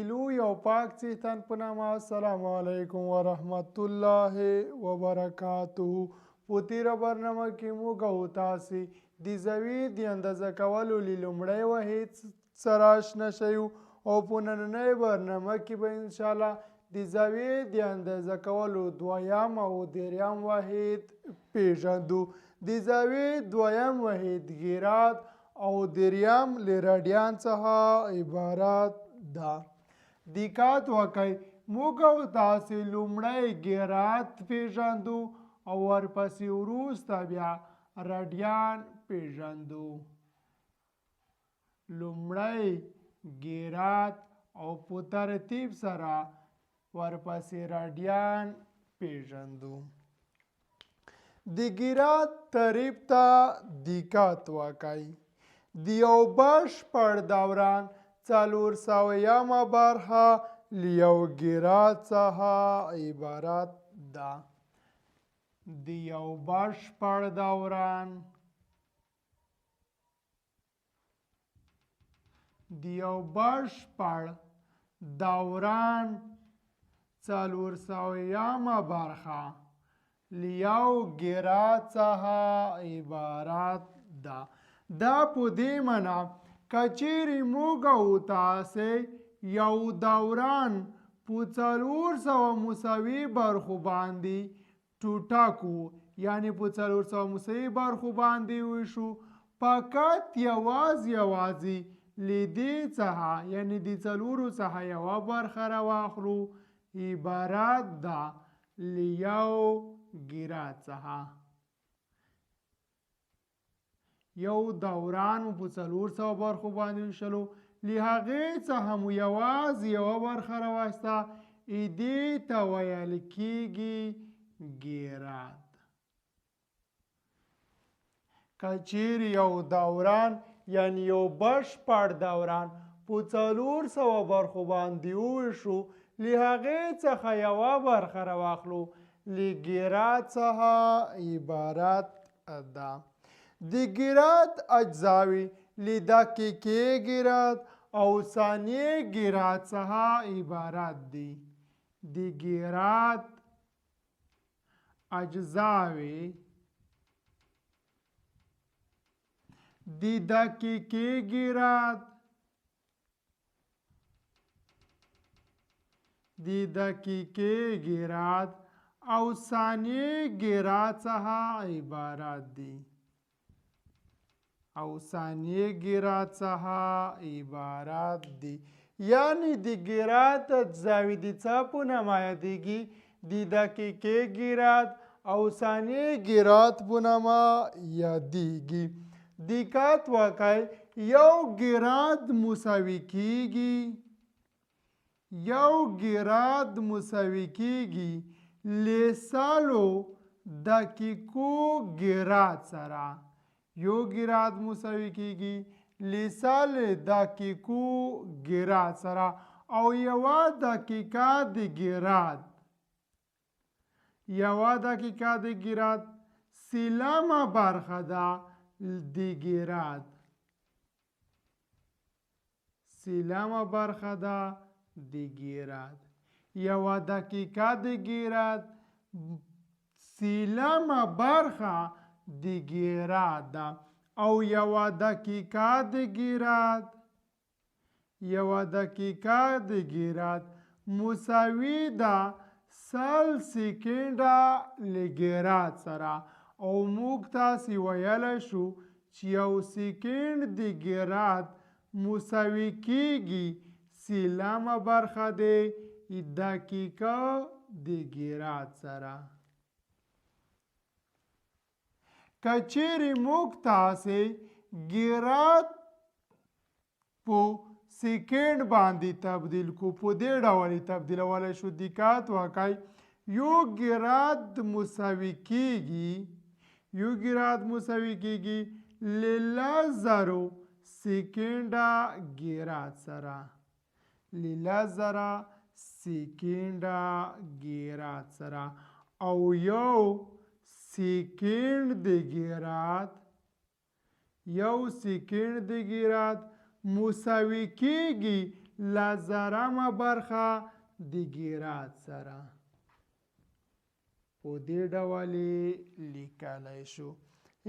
لوی او پاک څښتن په نامه السلام علیکم ورحمت الله وبرکاته. په تیره برنامه کې موږ او تاسې د زاویې د اندازه کولو له لومړی واحد سره آشنا شیو او په نننۍ برنامه کې به انشاءالله د زاویې د اندازه کولو دویم او دریم واحد پیژندو. د زاویې دویم واحد ګراد او دریم له راډیان څخه عبارت ده. دقت وکړئ، موږ او تاسې لومړی ګراد پیژندو او ورپسې وروسته بیا راډیان پیژندو. لومړی ګراد او په ترتیب سره ورپسې راډیان پیژندو. د ګراد تعریف ته دقت وکړئ. د یو بشپړ دوران 400مه برخه له یو ګراد څخه عبارت ده. د یو بشپړ دوران د یو بشپړ دوران 400مه برخه له یو ګراد څخه عبارت ده. دا په دې معنا که چیرې موږ او تاسې یو دوران په 400 مساوي برخو باندې ټوټه کو، یعنی په 400 مساوي برخو باندې ویشو، فقط یوازې یوازې له دې څخه یعنی د څلورو څخه یوه برخه راواخلو، عبارت ده له یو ګراد څخه. یو دوران مو په 400 برخو باندې ویشلو، له هغې څخه مو یوازې یوه برخه راواخیسته، دې ته ویل کیږي ګراد. که چیرې یو دوران یعنی یو بشپړ دوران په 400 برخو باندې وویشو، له هغې څخه یوه برخه راواخلو، له ګراد څخه عبارت ده. د ګراد اجزاوې له دقیقې ګراد او ثانیې ګراد څخه عبارت دي. د ګراد اجزاوې د دقیقې ګراد د دقیقې ګراد او ثانیې ګراد څخه عبارت دي. او ثانیې ګراد څخه عبارت دي. یعنی د ګراد اجزاوې د څه په نامه یادیږي؟ د دقیقې ګراد او ثانیې ګراد په نامه یادیږي. دقت وکړئ، یو ګراد مساوي کیږي، یو ګراد مساوي کیږي له سلو دقیقو ګراد سره. یو ګراد مساوي کیږي له سل دقیقو ګراد سره او یوه دقیقه د ګراد، یوه دقیقه د ګراد سلمه برخه ده د ګراد، سلمه برخه ده د ګراد. یوه دقیقه د ګراد سلمه برخه د ګراد ده او یوه دقیقه د ګراد، یوه دقیقه د ګراد مساوي ده 100 سیکنډه له ګراد سره. او موږ تاسې ویلی شو چې یو سیکنډ د ګراد مساوي کیږي سلمه برخه د دقیقه د ګراد سره. که چیرې موږ تاسې ګراد په سیکنډ باندې تبدیل کو، په دې ډول یې تبدیلولی شو. دقت وکړئ، یو ګراد مساوي کیږي، یو ګراد مساوي کیږي له 10,000 سیکنډه ګراد سره، له 10,000 سیکنډه ګراد سره او یو سیکنډ د ګراد، یو سیکنډ د ګراد مساوي کیږي لزرمه برخه د ګیرات سره. په دې ډول لیکلی شو.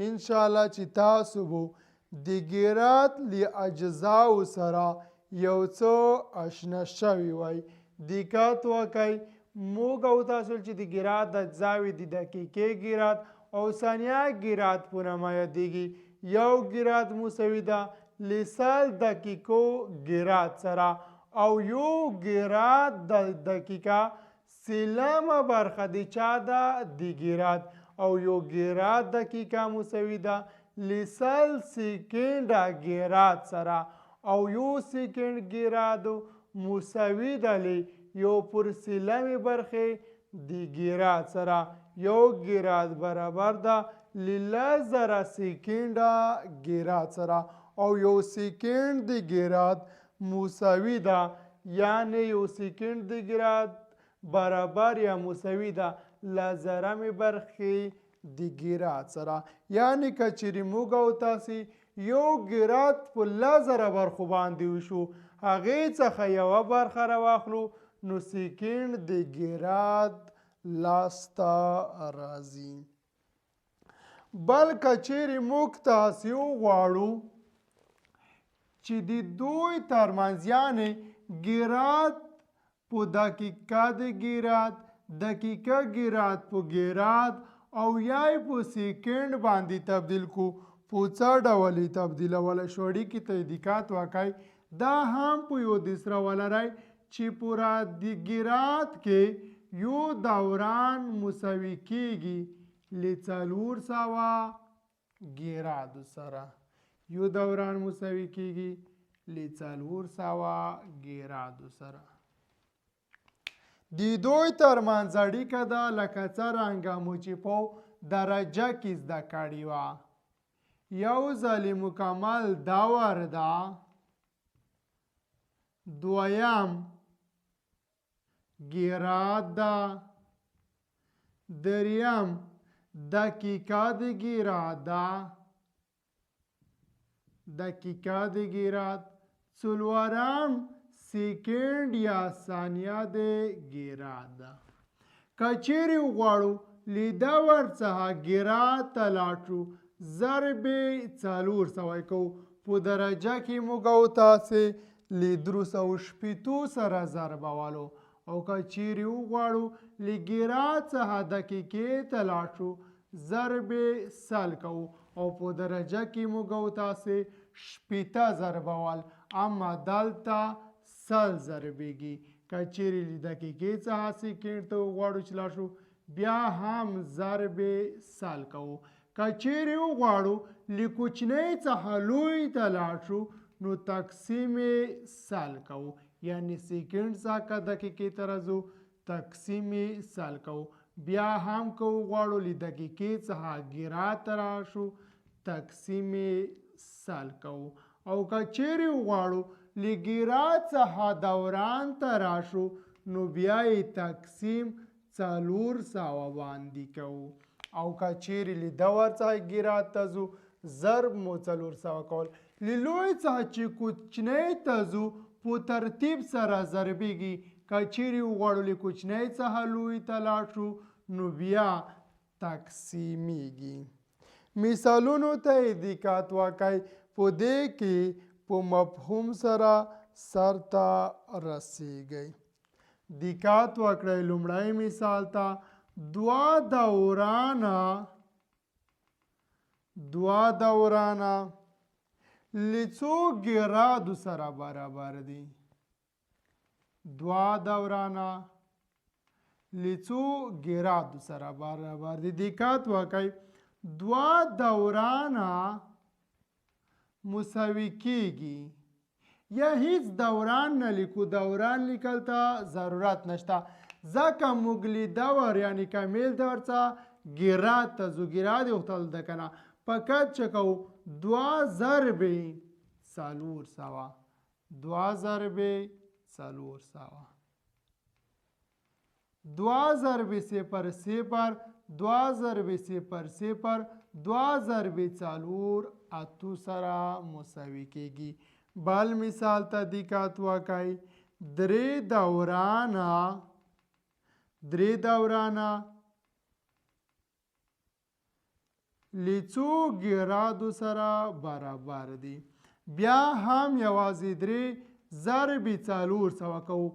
انشاءالله چې تاسو به د ګیرات له اجزاو سره یو څه اشنا شوي وای. دقت وکړئ، موږ او تاسو چې د ګیرات اجزاوې د دقیقې ګیرات او ثانیه ګیرات په نامه یادېږي. یو ګیرات مساوي ده له 100 دقیقو ګیرات سره، او یو ګیرات د دقیقه سلمه برخه د چا ده؟ د ګیرات. او یو ګیرات دقیقه مساوي ده له 100 سیکنډه ګیرات سره، او یو سیکنډ ګیرات مساوي ده له یو پر سلمې برخې د ګیرات سره. یو ګیرات برابر ده له 10,000 سیکنډه ګیرات سره، او یو سیکنډ د ګیرات مساوي ده، یعنی یو سیکنډ د ګیرات برابر یا مساوي ده له زرمې برخې د ګیرات سره. یعنی که چیرې موږ او تاسې یو ګیرات په 10,000 برخو باندې وشو، هغې څخه یوه برخه راواخلو، نو سیکنډ د ګیرات لاسته راځي. بل که چیرې موږ تاسې وغواړو چې د دوی ترمنځ، یعنی ګیرات په دقیقه د ګیرات، دقیقه ګیرات په ګیرات، او یا یې په سیکنډ باندې تبدیل کو، په څه ډول یې تبدیلولی شو؟ اړیکې ته یې دقت وکړئ. دا هم په یو د سره ولرئ چې پوره د ګیرات کې یو دوران مساوي کیږي له 400 ګیراتو سره. یو دوران مساوي کیږي له 400 ګیراتو سره. د دوی ترمنځ اړیکه ده لکه څرنګه مو چې په درجه کې زده کړې وه. یو ځلې مکمل دور ده، دویم ګیرات ده، دریم دقیقه د ګیرات ده، دقیقه د ګیرات، څلورم سیکنډ یا ثانیه د ګیرات ده. که چیرې وغواړو له دور څخه ګیرات ته لاړ شو، ضرب 400 کوو. په درجه کې موږ او تاسې له 360 سره ضربولو، او که چیرې وغواړو له ګیرات څخه دقیقې ته لاړ شو، ضرب 100 کوو، او په درجه کې موږ او تاسې 60 ضربول، اما دلته 100 ضربېږي. که چیرې له دقیقې څخه سیکنډ ته وغواړو چې لاړ شو، بیا هم ضرب 100 کوو. که چیرې وغواړو له کوچنۍ څخه لوی ته لاړ شو، نو تقسیم 100 کوو، یعنی سیکنډ څخه دقیقې ته راځو، تقسیم 100 کوو. بیا هم که وغواړو له دقیقې څخه ګیرات ته راشو، تقسیم 100 کوو. او که چیرې وغواړو له ګیرات څخه دوران ته راشو، نو بیا یې تقسیم 400 باندې کوو. او که چیرې له دور څخه ګیرات ته ځو، ضرب مو 400 کول. له لوی څخه چې کوچنی ته ځو، په ترتیب سره ضربېږي. که چیرې وغواړو له کوچنی څخه لوی ته لاړ شو، نو بیا تقسیمیږي. مثالونو ته یې دقت وکړئ، په دې کې په مفهوم سره سرته رسیږئ. دقت وکړئ. لومړی مثال ته دوه دورانه له څو ګرادو سره برابر دي؟ دوه دورانه له څو ګرادو سره برابر دي؟ دقت وکړئ. دوه دورانه مساوي کیږي، یا هیڅ دوران نه لیکو، دوران لیکل ته ضرورت نشته، ځکه موږ له دور یعنی کمیل دور څخه ګراد ته ځو، ګراد یې غوښتل ده که نه، فقط چې کوو دوه ضربې 400، دوه ضربې 400، دوه ضربې صفر صفر، دوه ضربې صفر صفر، دوه ضربې څلور اتو سره مساوي کیږي. بل مثال ته دقت وکړئ. درې دورانه، درې دورانه له څو ګرادو سره برابر دي؟ بیا هم یوازې درې ضرب 400 کوو،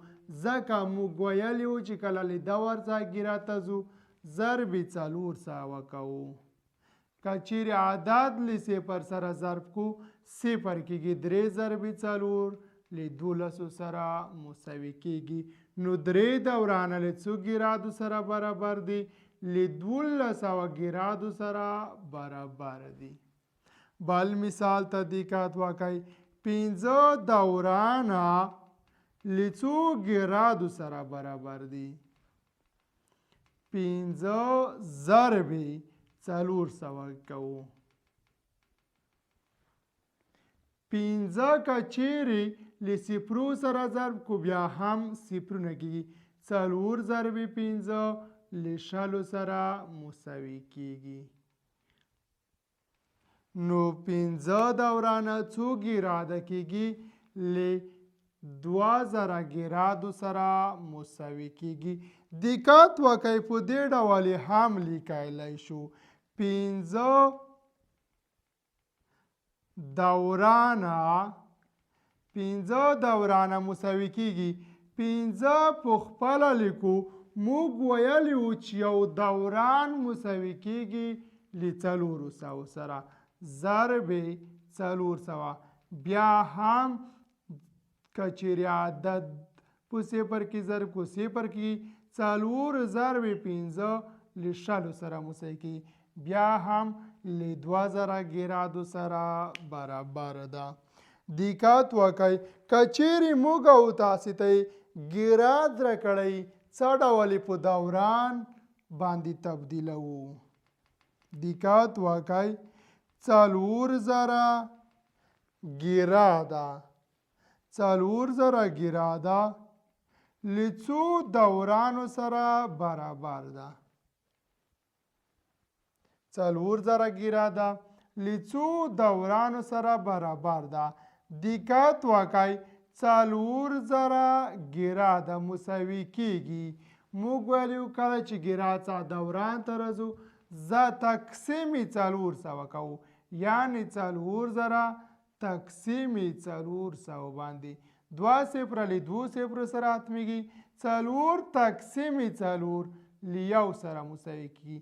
ځکه موږ ویلي وو چې کله له دور څخه ګرا ته ځو ضرب 400 کوو. که چیرې عدد له صفر سره ضرب کو صفر کېږي، درې ضرب څلور له دولسو سره مساوي کېږي. نو درې دورانه له څو ګرادو سره برابر دي؟ له 1200 ګرادو سره برابر دي. بل مثال ته دقت وکړئ. پنځه دورانه له څو ګرادو سره برابر دي؟ پنځه ضرب 400 کوو. پنځه که چیرې له صفرو سره ضرب کو بیا هم صفرونه کېږي، څلور ضرب پنځه له شلو سره مساوي کېږي. نو پنځه دورانه څو ګراده کېږي؟ له 2000 ګرادو سره مساوي کېږي. دقت وکړئ، په دې ډول یې هم لیکلی شو. پنځه دورانه، پنځه دورانه مساوي کېږي. پنځه په خپله لیکو، موږ ویلي وو چې یو دوران مساوي کېږي له 400 سره، ضرب 400. بیا هم که چیرې عدد په صفر کې ضرب کو صفر کېږي، څلور ضرب پنځه له شلو سره مساوي کېږي، بیا هم له 2000 ګرادو سره برابر ده. دقت وکړئ، که چیرې موږ او تاسې ته یې ګراد راکړی څه ډول یې په دوران باندې تبدیلوو؟ دقت وکړئ، 4000 ګراده، 4000 ګراده له څو دورانو سره برابر ده؟ 4000 ګراده له څو دورانو سره برابر ده؟ دقت وکړئ، 4000 ګراده مساوي کېږي. موږ ویلي وو کله چې ګراد څخه دوران ته راځو زه تقسیم 400 کوو، یعنې 4000 تقسیم 400 باندې دوه صفره له دوو صفرو سره ختمېږي، څلور تقسیم څلور له یو سره مساوي کېږي،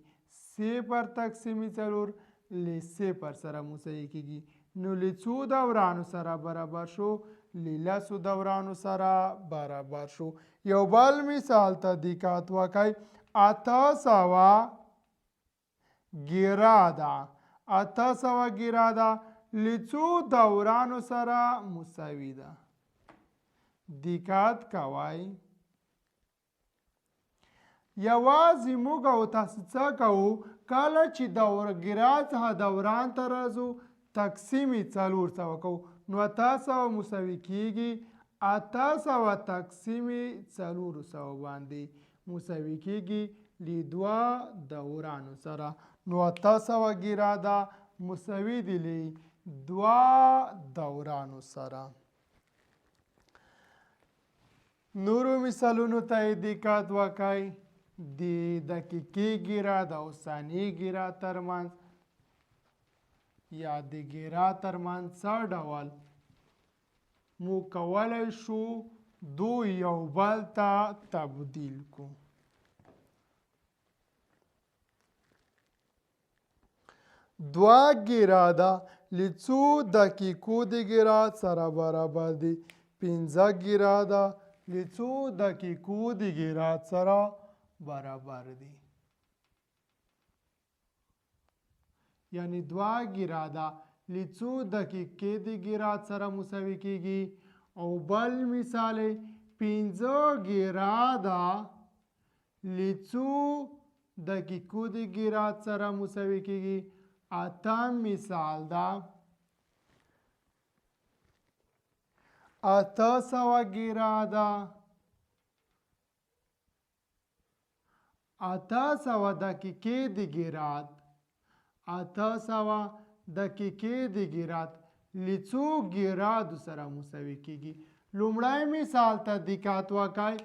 صفر تقسیم څلور له صفر سره مساوي کېږي. نو له څو دورانو سره برابر شو؟ له لسو دورانو سره برابر شو. یو بل مثال ته دقت وکړئ. 800 ګراده، 800 ګراده له څو دورانو سره مساوي ده؟ دقت کوئ، یوازې موږ او تاسو څه کوو؟ کله چې ګراد څخه دوران ته راځو تقسیم 400 کوو، نو 800 مساوي کېږي 800 تقسیم 400 باندې مساوي کېږي له دوه دورانو سره. نو 800 ګراده مساوي دي له دوه دورانو سره. نورو مثالونو ته یې دقت وکړئ. د دقیقې ګراد او ثانیې ګراد ترمنځ یا د ګراد ترمنځ څه ډول موږ کولی شو دوی یو بل ته تبدیل کړو؟ دوه ګراده له څو دقیقو د ګراد سره برابر دي؟ پنځه ګراده له څو دقیقو د ګراد سره برابر دي؟ یعنی دوه ګراده له څو دقیقې د ګراد سره مساوي کېږي؟ او بل مثال پنځه ګراده له څو دقیقو د ګراد سره مساوي کېږي؟ اتم مثال ده، 800 ګراده، 800 دقیقې د ګراد، 800 دقیقې د ګراد له څو ګرادو سره مساوي کیږي؟ لومړی مثال ته دقت وکړئ.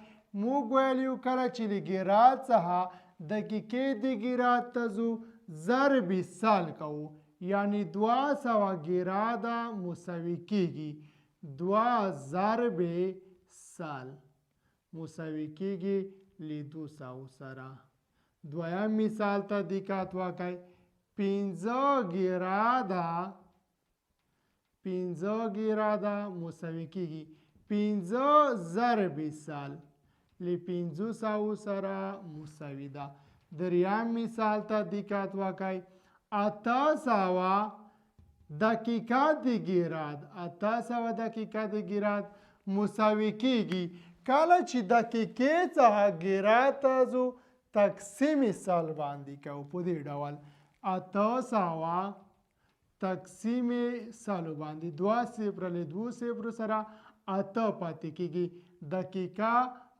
موږ ویلي کله چې له ګراد څخه دقیقې د ګراد ته ځو ضرب سل کوو، یعنی 200 ګراده مساوي کیږي 2 ضرب سل مساوي کیږي له 200 سره. دویم مثال ته دقت وکړئ. 5 ګراده 5 ګراده مساوي کیږي 5 ضرب سل له 500 سره مساوي ده. دریم مثال ته دقت وکړئ. 800 دقیقه د ګراد 800 دقیقه د ګراد مساوي کیږي کله چې دقیقې څخه ګراد ته ځو تقسیم سل باندې کوو. په دې ډول 800 تقسیم سلو باندې 2 صفر له 2 صفر سره 8 پاتې کیږي. دقیقه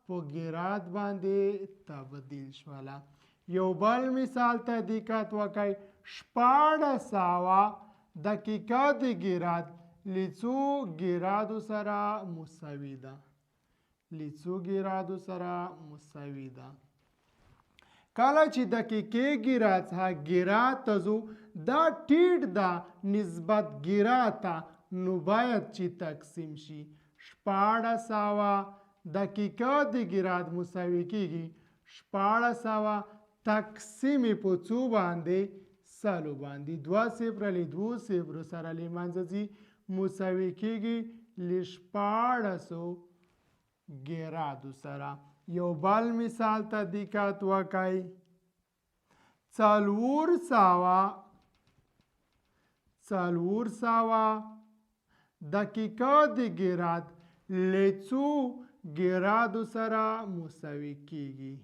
په ګراد باندې تبدیل شوله. یو بل مثال ته دقت وکړئ. 1600 دقیقه د ګراد له څو ګرادو سره مساوي ده؟ له څو ګرادو سره مساوي ده؟ کله چې دقیقې ګراد څخه ګراد ته ځو دا ټیټ ده نسبت ګراد ته، نو باید چې تقسیم شي. 1600 دقیقه د ګراد مساوي کیږي 1600 تقسیم په څو باندې؟ سلو باندې. 2 صفر له 2 صفر سره له منځه ځي مساوي کیږي له 1600 ګرادو سره. یو بل مثال ته دقت وکړئ. 400 دقیقه د ګراد له څو ګرادو سره مساوي کیږي؟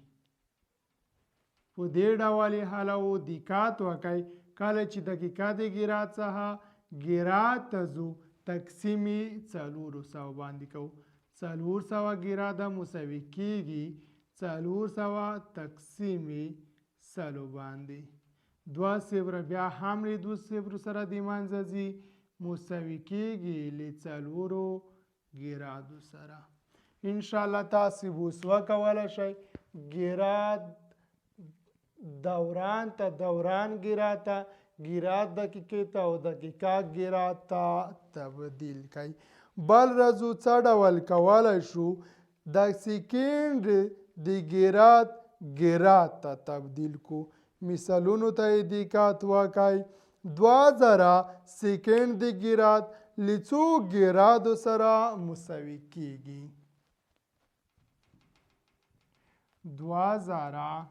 په دې ډول یې حلوو. دقت وکړئ. کله چې دقیقه د ګراد څخه ګراد ته ځو تقسیم یې 400 باندې کوو. 400 ګراده مساوي کیږي 400 تقسیم سلو باندې. 2 صفر بیا هم له 2 صفر سره د منځه ځي مساوي کیږي له 4 ګرادو سره. انشاءالله تاسې به اوس وکولی شئ ګراد دوران ته دوران ګراد ته، ګراد دقیقې ته او دقیقه ګراد ته تبدیل کړئ. بل راځو څه ډول کولی شو د سیکنډ د ګراد ګراد ته تبدیل کو. مثالونو ته یې دقت وکړئ. 2000 سیکنډ د ګراد له څو ګرادو سره مساوي کیږي؟ 2000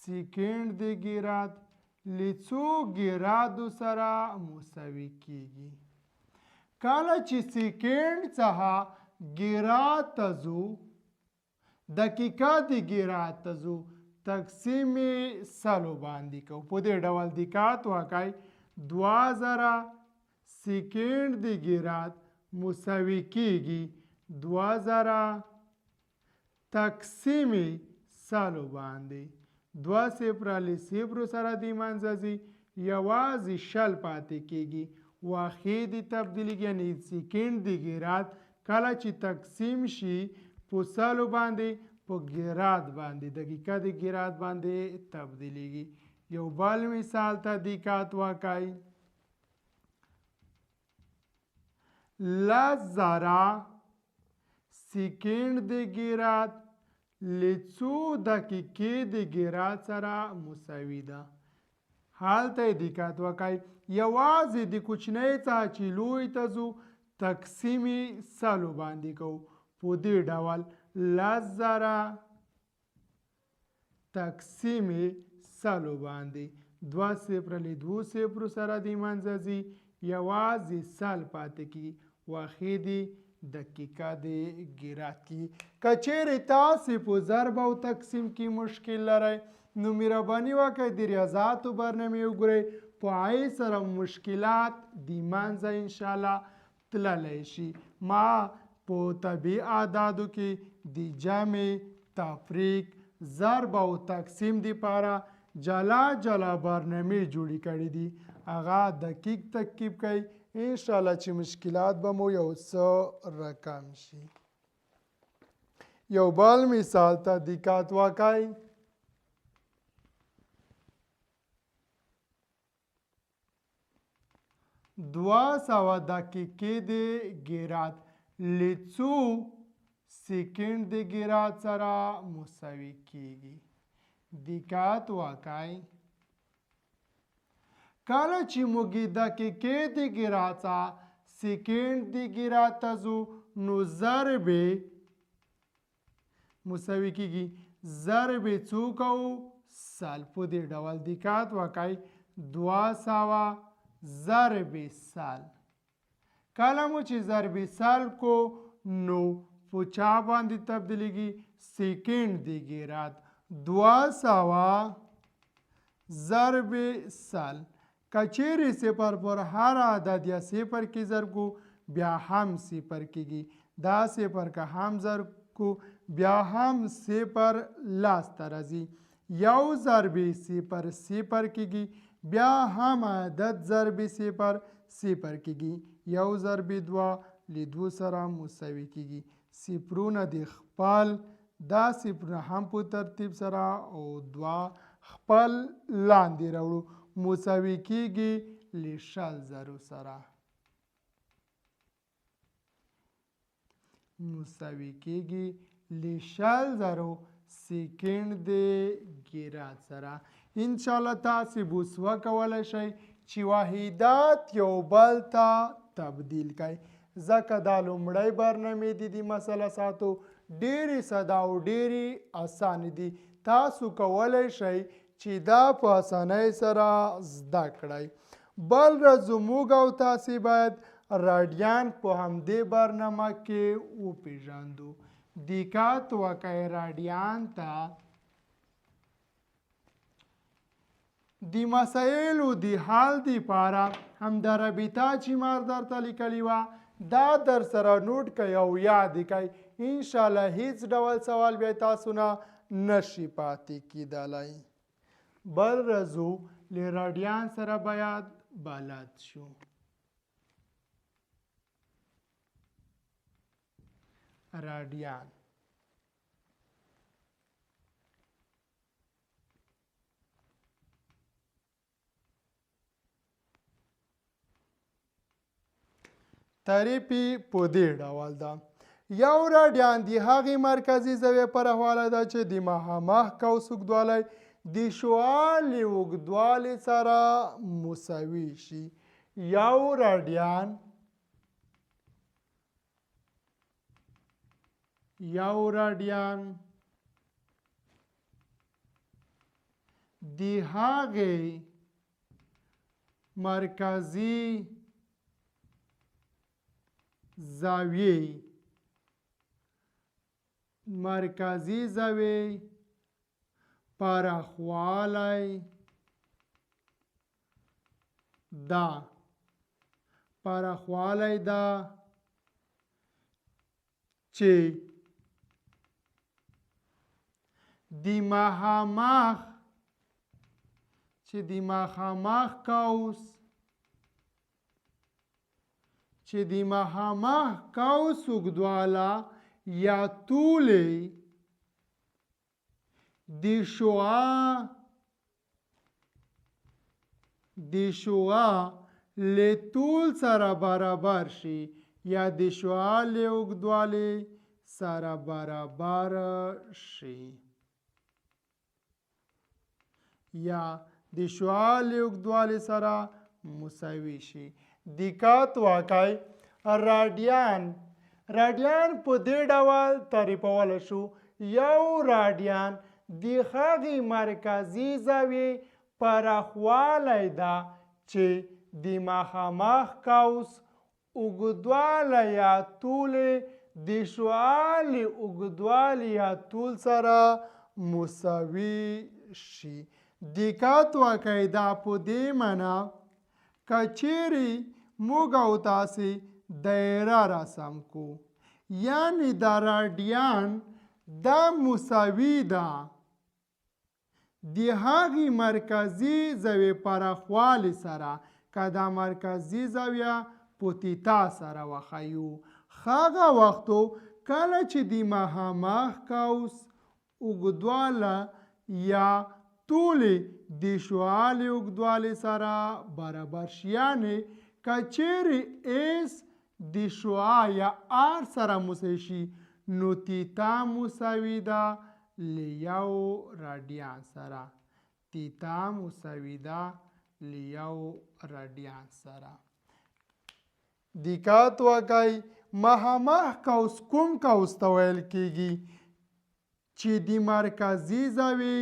سیکنډ د ګراد له څو ګرادو سره مساوي کیږي؟ کله چې سیکنډ څخه ګراد ته ځو دقیقه د ګراد ته ځو تقسیم سلو باندې کوو. په دې ډول دقت وکړئ. 2000 سیکنډ د ګراد مساوي کیږي 2000 تقسیم سلو باندې. 2 صفر له صفر سره د منځه ځي یوازې 20 پاتې کیږي. واحد تبدیلیږي، یعنی سیکنډ د ګراد کله چې تقسیم شي په سلو باندې په ګراد باندې دقیقه د ګراد باندې تبدیلیږي. یو بل مثال ته دقت وکړئ. 10000 سیکنډ د ګراد له څو دقیقې د ګراد سره مساوي ده؟ هلته یې دقت وکړئ. یوازې د کوچنۍ څخه چې لوی ته ځو تقسیم سلو باندې کوو. په دې ډول 10000 تقسیم سلو باندې 2 صفر له 2 صفر سره د منځه ځي یوازې 100 پاتې کیږي. واحد دقیقه د ګراد کیږي. که چیرې تاسې په ضرب او تقسیم کې مشکل لرئ نو مهرباني وکړئ د ریاضاتو برنامې وګورئ. په هغې سره مشکلات د منځه انشاءالله تللی شي. ما په طبیعي اعدادو کې د جمع، تفریق، ضرب او تقسیم دپاره جلا جلا برنامې جوړې کړې دي. هغه دقیق ترکیب کړئ. انشاءالله چې مشکلات به مو یو څه رقم شي. یو بل مثال ته دقت وکړئ. 200 دقیقې د ګراد له څو سیکنډ د ګراد سره مساوي کیږي؟ دقت وکړئ. کله چې موږ دقیقې د ګراد څخه سیکنډ د ګراد ته ځو نو ضرب مساوي کیږي ضرب څو کوو؟ 100. په دې ډول دقت وکړئ، 200 ضرب 100. کله مو چې ضرب 100 کو نو په چا باندې تبدیلیږي؟ سیکنډ د ګراد. 200 ضرب 100. که چیرې صفر پر هر عدد یا صفر کې ضرب کو بیا هم صفر کیږي. دا صفر که هم ضرب کو بیا هم صفر لاسته راځي. یو ضرب صفر صفر کیږي، بیا هم عدد ضرب صفر صفر کیږي. یو ضرب دوه له دوو سره مساوي کیږي. صفرونه د خپل دا صفرونه هم په ترتیب سره او دوه خپل لاندې راوړو، مساوي کیږي له 20 زرو سره، مساوي کیږي له 20 زرو سیکنډ د ګراد سره. انشاءالله تاسې به اوس وکولی شئ چې واحدات یو بل ته تبدیل کړئ، ځکه دا لومړی برنامې دي د مسله ساتو، ډېرې ساده او ډېرې اسانې دي. تاسو کولی شئ چې دا په اسانۍ سره زده کړئ. بل ورځ موږ او تاسې باید راډیان په همدې برنامه کې وپیژندو. دقت وکړئ، راډیان ته د مسایلو د حل دپاره همدا رابطه چې ما درته لیکلې وه دا در سره نوټ کړئ او یاد یې کړئ. انشاءالله هیڅ ډول سوال بیا تاسو نه نشي پاتې کېدلی. بل ورځو له راډیان سره باید بلد شو. راډیان تعریف یې په دې ډول ده: یو راډیان د هغې مرکزي زاویې پر حواله ده چې د مخامخ قوس اوږدوالی د شعاع له اوږدوالي سره مساوي شي. یو راډیان د هغې مرکزي زاویې پراخوالی ده چې د مخامخ قوس اوږدواله یا طول د شعاع له طول سره برابر شي یا د شعاع له اوږدوالي سره برابر شي یا د شعاع له اوږدوالي سره مساوي شي. دقت وکړئ، راډیان په دې ډول تعریفولی شو: یو راډیان د هغې مرکزي زاویې پراخوالی ده چې د مخامخ قوس اوږدوالی یا طول د شعاع له اوږدوالي یا طول سره مساوي شي. دقت وکړئ، دا په دې معنا که چیرې موږ او تاسې دایره رسم کو، یعنی دا راډیان دا مساوي ده د هغې مرکزي زاویې پراخوالي سره که دا مرکزي زاویه په تیتا سره وښیو، هغه وختو کله چې د مخامخ قوس اوږدواله یا طول د شعاع له اوږدوالي سره برابر شي، یعنې که چیرې اس د شعاع یا آر سره مساوي شي نو تیتا مساوي ده له یو راډیان سره، تیتا مساوي ده له یو راډیان سره. دقت وکړئ، مخامخ قوس کوم قوس ته ویل کیږي؟ چې د مرکزي زاویې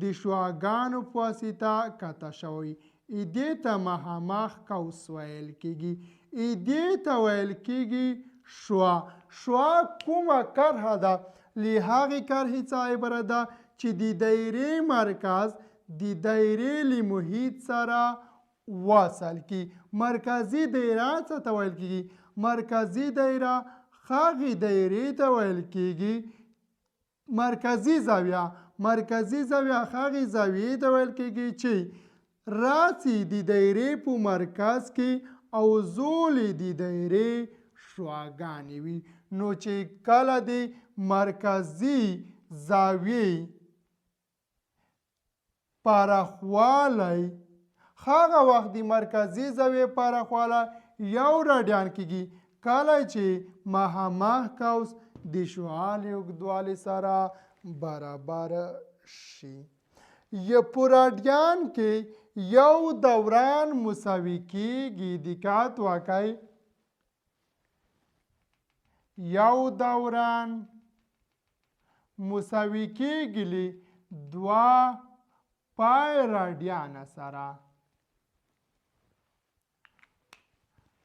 د شعاعګانو په واسطه قطع شوی، دې ته مخامخ قوس ویل کیږي، دې ته ویل کیږي شعاع. شعاع کومه کرښه ده؟ له هغې کرښې څخه عبارت ده چې د دایرې مرکز د دایرې له محیط سره وصل کی. مرکزي دایره څه ته ویل کیږي؟ مرکزي دایره هغې دایرې ته ویل کیږي، مرکزي زاویه، مرکزي زاویه هغې زاویې ته ویل کیږي چې راسي د دایرې په مرکز کې او زولې د دایرې شعاعګانې وي. نو چې کله د مرکزي زاویې پراخوالی، هغه وخت د مرکزي زاویې پراخوالی یو راډیان کیږي کله چې مخامخ قوس د شعاع له اوږدوالي سره برابر شي. په راډیان کې یو دوران مساوي کیږي، دقت وکړئ، یو دوران مساوي کیږي له دوه پای راډیانه سره.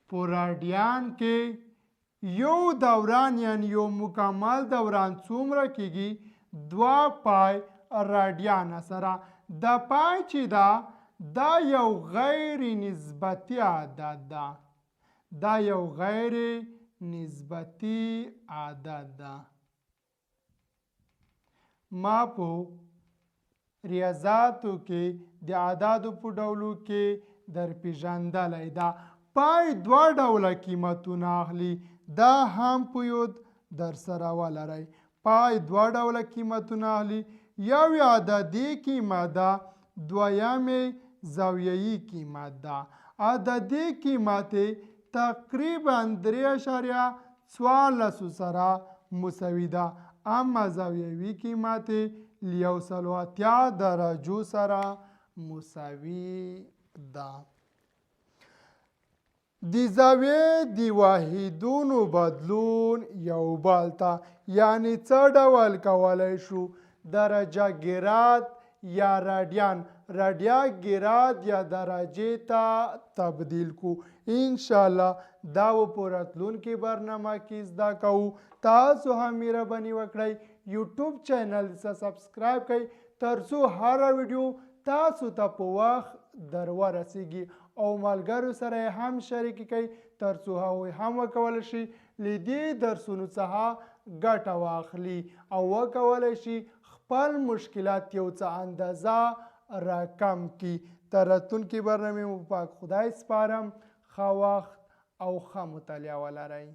په راډیان کې یو دوران یعنی یو مکمل دوران څومره کیږي؟ دوه پای راډیانه سره. د پای چې ده دا یو غیر نسبتي عدد ده، دا یو غیر نسبتي عدد ده. ما په ریاضاتو کې د اعدادو په ډولو کې در پیژندلی ده. پای دوه ډوله قیمتونه اخلي، دا هم په یاد در سره ولرئ. پای دوه ډوله قیمتونه اخلي، یو یې عددي قیمت ده، دویم یې زاویهیي قیمت ده. عددي قیمت یې تقریبا 3.14 سره مساوي ده، اما زاویوي قیمت یې له 180 درجو سره مساوي ده. د زاویې د واحدونو بدلون یو بل ته، یعنی څه ډول کولی شو درجه ګراد یا راډیان، راډیا ګراد یا درجې ته تبدیل کو. انشاءالله دا به په راتلونکې برنامه کې زده کوو. تاسو هم مهرباني وکړئ یوټیوب چینل څه سبسکرایب کړئ ترڅو هره ویډیو تاسو ته په وخت در ورسیږي، او ملګرو سره یې هم شریکې کړئ ترڅو هغوی هم وکولی شي له دې درسونو څخه ګټه واخلي او وکولی شي خپل مشکلات یو څه اندازه راکم کړي. تر راتلونکې برنامې مو پاک خدای سپارم. ښه وخت او ښه مطالعه ولرئ.